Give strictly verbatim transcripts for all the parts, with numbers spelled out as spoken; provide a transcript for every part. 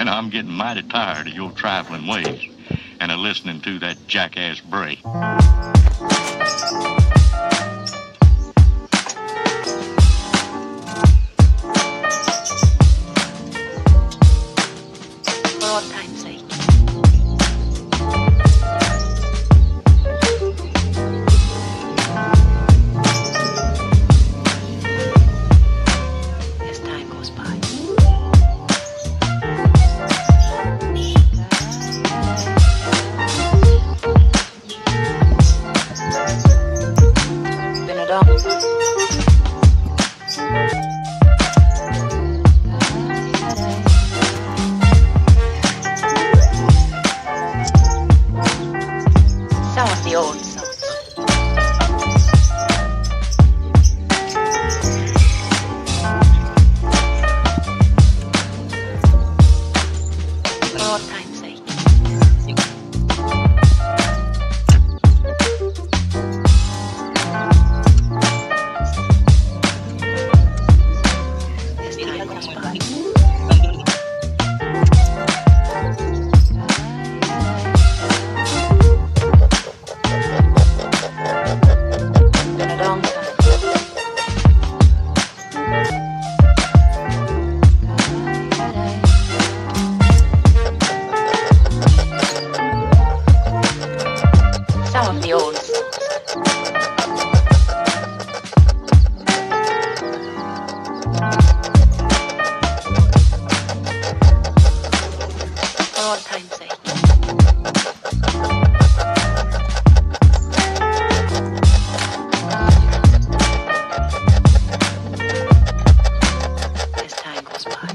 And I'm getting mighty tired of your trifling ways and of listening to that jackass Bray. For all time's sake. As time goes by. Been a long Some of the old songs. For all time's sake. Some of the old songs. For all time's sake. As time goes by.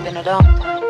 Been a long time.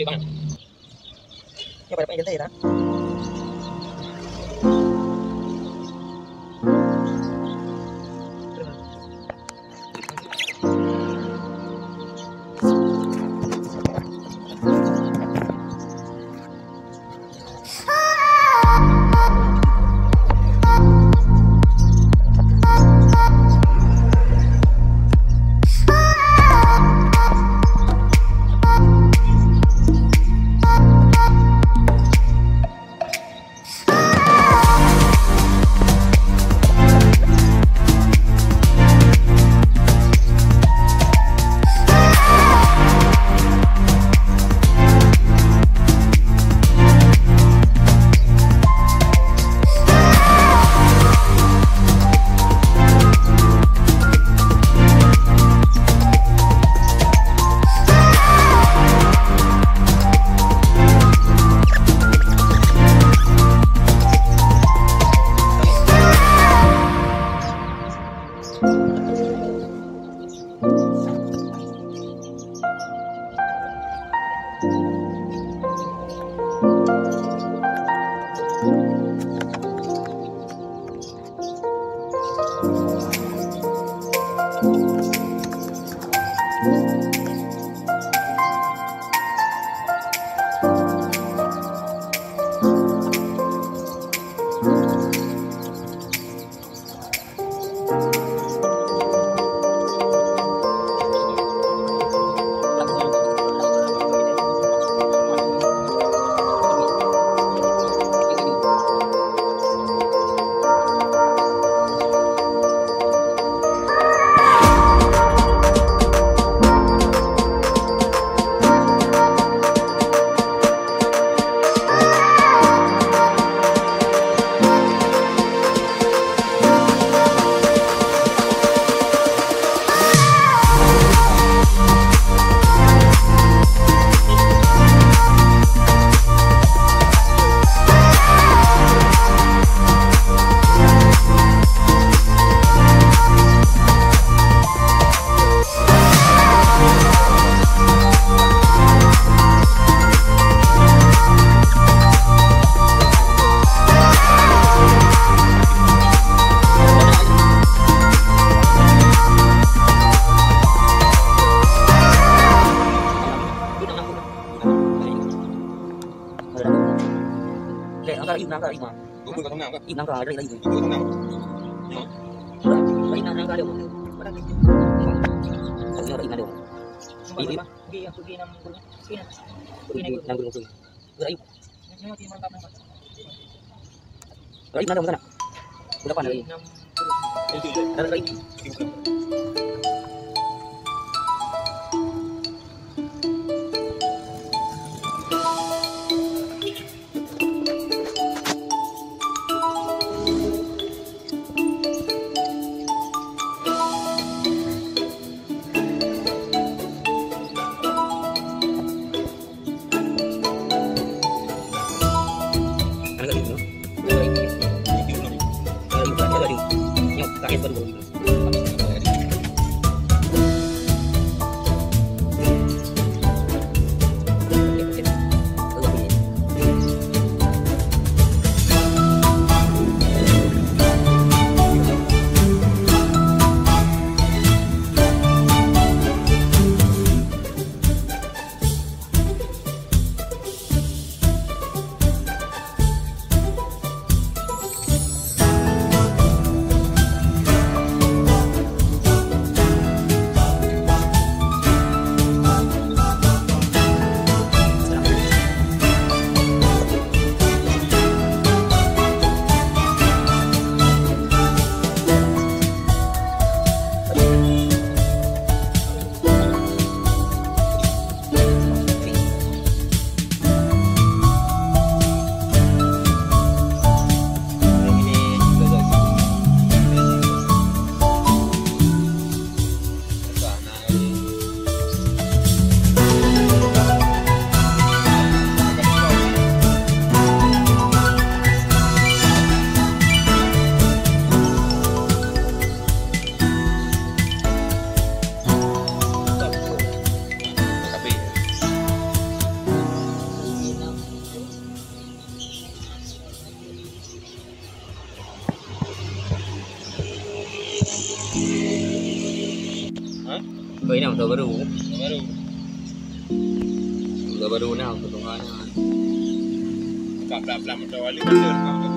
Nyoe pada panyang jantai dah. Lek, angkat lagi, angkat lagi, Mak. Betul, kau tengah, kan? Ih, nangka, ada lagi. Betul, kau tengah. Ya. Ada lagi, ada. Ada lagi, ada. Ih, ih. Oke, aku pergi enam puluh. Sini. Pergi enam puluh. Enam puluh. Berayu. Ini masih merangkap, merangkap. Berayu, mana, mana? Udah pandai. Enam puluh. Ada berayu. Kau ini motor baru. Baru. Motor baru nah, motor tengah nah. Buka pelan-pelan motor wali motor.